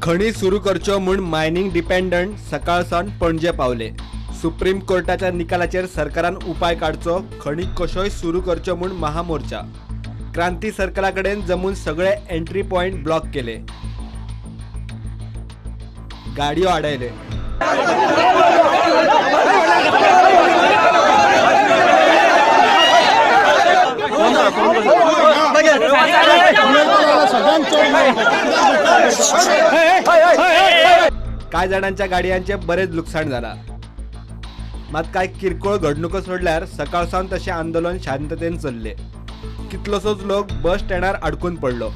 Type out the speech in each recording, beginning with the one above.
खणी सुरू करच्यो म्हूण मायनिंग डिपेंडंट सकाळ सावन पणजे पावले. सुप्रीम कोर्टाच्या निकालाचेर सरकारान उपाय काडचो, खणी कश्योय सुरू करच्यो म्हूण महामोर्चा. क्रांती सर्कला कडेन जमून सगळे एंट्री पॉयंट ब्लॉक केले, गाडयो आडायले. कांय जाणांच्या गाडयांचे बरेच लुकसाण जाला. मात कांय किरकोळ घडणुको सोडल्यार सकाळ सावन तशें आंदोलन शांततेन चल्ले. कितलोसोच लोक बस स्टँडार अडकून पडलो.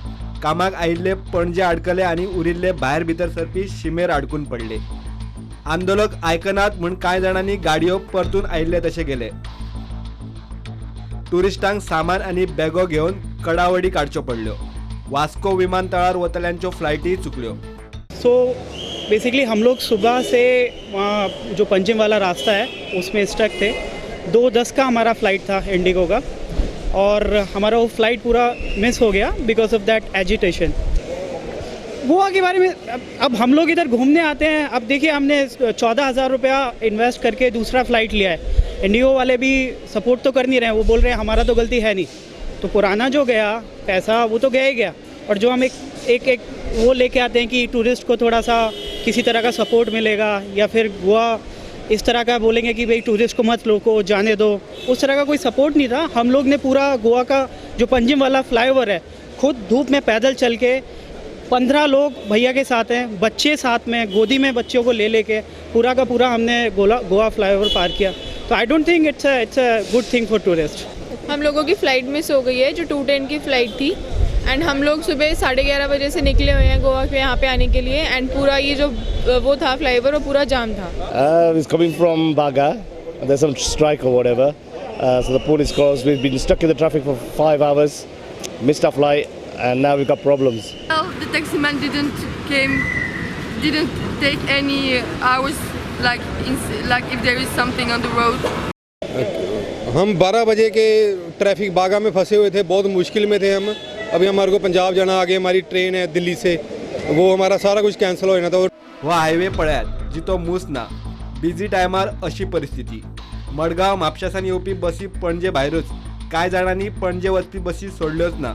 कामाक आयिल्ले पणजे अडकले आनी उरिल्ले भायर भितर सरपी शिमेर अडकून पडले. आंदोलक आयकनात म्हूण कांय जाणांनी गाडयो परतून आयिल्ले तशे गेले. टुरिस्टांक सामान आनी बॅगो घेवन कडावडी काडच्यो पडल्यो. वास्को विमानतळार वतल्यांच्यो फ्लायटी चुकल्यो. सो बेसिकली हम लोग सुबह से वहाँ जो पंजिम वाला रास्ता है उसमें स्टक थे. 2:10 का हमारा फ़्लाइट था इंडिगो का और हमारा वो फ़्लाइट पूरा मिस हो Gaya because of that agitation. Goa K बारे में अब हम लोग इधर घूमने आते हैं. अब देखिए हमने 14,000 रुपया इन्वेस्ट करके दूसरा फ़्लाइट लिया है. इंडिगो वाले भी सपोर्ट तो कर नहीं रहे हैं, वो बोल रहे हैं हमारा तो गलती है नहीं. तो पुराना जो गया पैसा वो तो गया ही गया, और जो हम एक एक एक वो लेके आते हैं कि टूरिस्ट को थोड़ा सा किसी तरह का सपोर्ट मिलेगा या फिर गोवा इस तरह का बोलेंगे कि भाई टूरिस्ट को मत रोको, जाने दो, उस तरह का कोई सपोर्ट नहीं था. हम लोग ने पूरा गोवा का जो पंजिम वाला फ्लाईओवर है खुद धूप में पैदल चल के 15 लोग भैया के साथ हैं, बच्चे साथ में, गोदी में बच्चों को ले लेके पूरा का पूरा हमने गोवा फ्लाईओवर पार किया. तो I don't think it's a good thing for tourist. हम लोगों की फ़्लाइट मिस हो गई है जो 2:10 की फ़्लाइट थी एंड हम लोग सुबह 11:30 बजे से निकले हुए हैं गोवा के यहाँ पे आने के लिए एंड पूरा ये जो वो था फ्लाईओवर वो पूरा जाम था. It's coming from Baga. There's some strike or whatever. So the police calls. We've been stuck in the traffic for 5 hours, missed our flight, and now we've got problems. Well, the taxi man didn't take any hours, like if there is something on the road. हम 12 बजे K traffic Baga में फंसे हुए थे, बहुत मुश्किल में थे हम. अभी हमारे को पंजाब जाना, आगे हमारी ट्रेन है दिल्ली से, वो हमारा सारा कुछ कैंसिल हो जाना था. हो हायवे पळयात जितो मूस ना. बिजी टायमार अशी परिस्थिती. मडगांव म्हापशासान येवपी बसी पणजे भायरूच, कांय जाणांनी पणजे वचपी बसी सोडल्योच ना.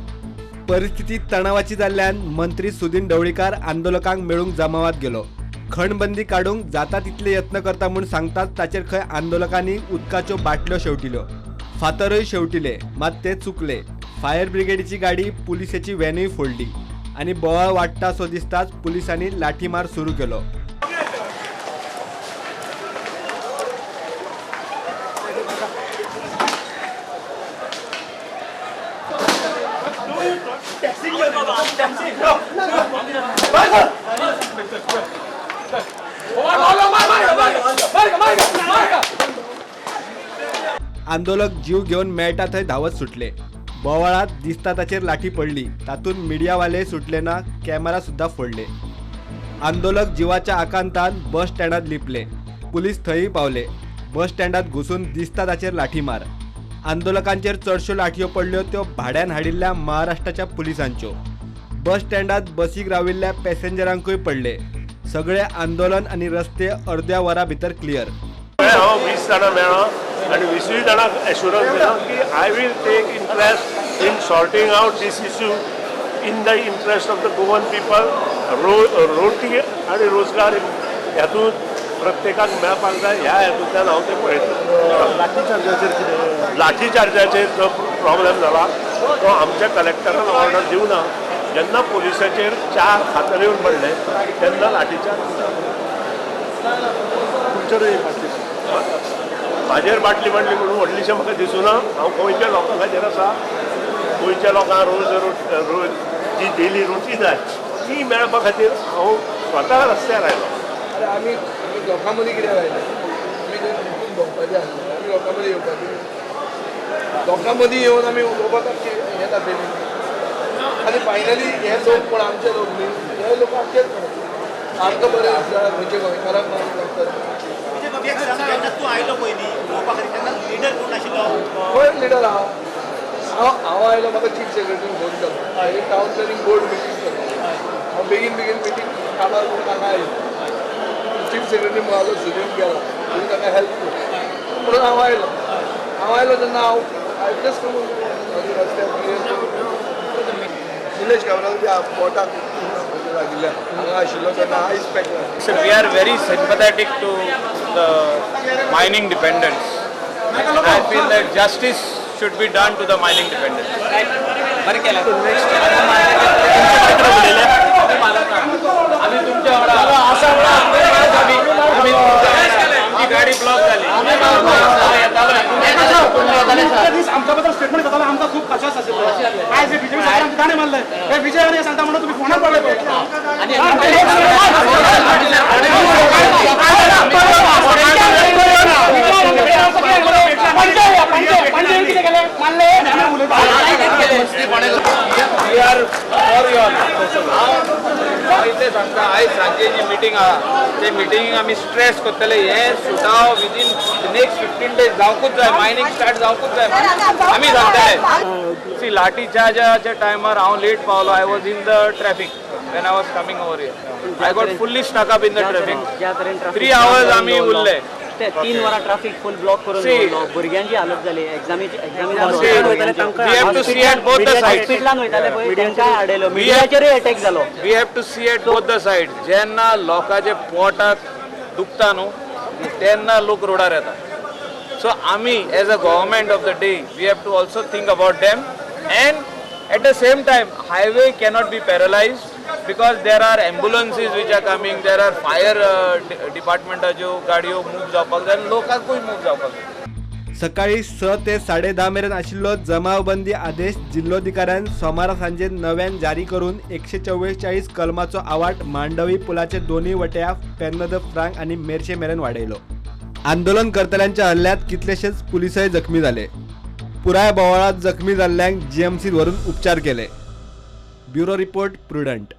परिस्थिती तणावाची जाल्ल्यान मंत्री सुदिन ढवळीकार आंदोलकांक मेळूंक जमावात गेलो. खणबंदी काडूंक जाता तितले यत्न करता म्हूण सांगतात ताचेर खंय आंदोलकांनी उदकाच्यो बाटल्यो शेवटिल्यो, फातरूय शेवटिले, मात ते चुकले. फायर ब्रिगेडीची गाडी, पुलिसेची व्हॅनूय फोडली आनी बोवाळ वाडटा सो दिसताच पुलिसांनी लाठीमार सुरू केलो. आंदोलक जीव घेवन मेळटा थंय धांवत सुटले. बोवाळात दिसता ताचेर लाठी पडली, तातूंत मिडियावाले सुटले ना, कॅमेरा सुद्धा फोडले. आंदोलक जिवाच्या आकांतान बस स्टँडात लिपले. पुलीस थंय पावले. बस स्टँडात घुसून दिसता ताचेर लाठीमार. आंदोलकांचेर चडश्यो लाठयो पडल्यो त्यो भाड्यान हाडिल्ल्या महाराष्ट्राच्या पुलिसांच्यो. बस स्टँडात बसीक राविल्ल्या पॅसेंजरांकूय पडले. सगळे आंदोलन आनी रस्ते अर्द्या वरा भितर क्लियर. हांव 20 जाणां मेळ्ळो आनी 20 जाणांक एश्युरन्स दिलो की I will take interest in sorting out this issue in the interest of the Goan people. रोटी आनी रोजगार हातूंत प्रत्येकाक मेळपाक जाय ह्या हेतूंतल्यान हांव तें पळयतां. लाठी चार्जाचेर कितें? लाठी चार्जाचेर जो प्रॉब्लेम जाला तो आमच्या कलेक्टरान ऑर्डर दिवना. जेन्ना पोलिसाचेर 4 फातर येवन पडले तेन्ना लाठीचार्ज म्हाजेर बाटली पडली म्हणून व्हडलीशें म्हाका दिसुना. हांव गोंयच्या लोकां खातीर आसा. गोंयच्या लोकांक रोज रोज जी डेली रोटी जाय ती मेळपा खातीर हांव स्वता रस्त्यार आयलो. आमी लोकां मदीं कित्याक आयले? आमी थंय भोंवपाचें आसलें, आमी लोकां मदीं येवपाचें, लोकां मदीं येवन आमी उलोवपाक हें दाखयलें. आनी फायनली हे लोक कोण आमचे लोक न्ही, हे लोक आमचेच म्हणटा. आमकां बरें दिसता खंयच्या गोंयकारांक मारूंक लागतात. तूं आयलो पयलीं उलोवपा खातीर तेन्ना लिडर कोण आशिल्लो? कोण लिडर आहा? हांव आयलो, म्हाका चीफ सेक्रेटरीन फोन केलो, हांवें टावन प्लॅनिंग बोर्ड मिटींग केलो. हांव बेगीन बेगीन मिटींग काबार करून हांगा आयलो. चीफ सेक्रेटरी म्हजो सुदीन गेला, तुवें ताका हेल्प कर म्हणून हांव आयलो. हांव आयलो तेन्ना हांव I just रस्त्यार क्लियर निलेश काब्राल बोटाक लागिल्ल्या हांगा आशिल्लो तेन्ना आयस pack. So we are very sympathetic to the mining dependents. I feel that justice should be done to the mining dependents. बरें केलें. आमी तुमच्या वांगडा आमची गाडी ब्लॉक जाली. आमच्या बद्दल स्टेटमेंट जातालो, आमकां खूब खास आशिल्लो. आयज बीजेपी सरकारान आमकां ताणें मारलें, हे विजय आनी सांगता म्हणून तुमी फोनार पडले पळय. कितें केलें? मारलें. We are for your. हांव इतलें सांगता, आयज सांजे जी मिटींग आहा ते मिटिंगेक आमी स्ट्रेस करतले हे सुटाव विदीन नेक्स्ट 15 डेज जावंकूच जाय, मायनींग स्टार्ट जावंकूच जाय आमी सांगतले. सी लाठी चार्जाच्या टायमार हांव लेट पावलो. I was in the traffic when I was coming over here. I got fully stuck up in the traffic. 3 hours आमी उरले. 3 वरां ट्राफिक फुल ब्लॉक करून दवरलो. भुरग्यांची हालत जाली. एग्जामीची हॉस्पिटलान वयताले पळय तांकांय आडयलो, मिडियाचेरूय अटॅक जालो. We have to see at both the side. जेन्ना लोकांचे पोटाक दुखता न्हू तेन्ना लोक रोडार येता. सो आमी as a government of the day we have to also think about them and at the same time highway cannot be paralysed because there are ambulances which are coming, there are fire डिपार्टमेंटाच्यो गाडयो move जावपाक जाय आनी लोकांकूय move जावपाक जाय. सकाळी 6 ते 10:30 मेरेन आशिल्लो जमावबंदी आदेश जिल्लोधिकाऱ्यान सोमारा सांजे नव्यान जारी करून 144 कलमाचो आवाट मांडवी पुलाचे दोनूय वट्या पेर्न the Frank आनी मेरशे मेरेन वाडयलो. आंदोलन करतल्यांच्या हल्ल्यात कितलेशेच पुलिसय जखमी जाले. पुराय बोवाळांत जखमी जाल्ल्यांक जीएमसीत व्हरून उपचार केले. Bureau report, Prudent.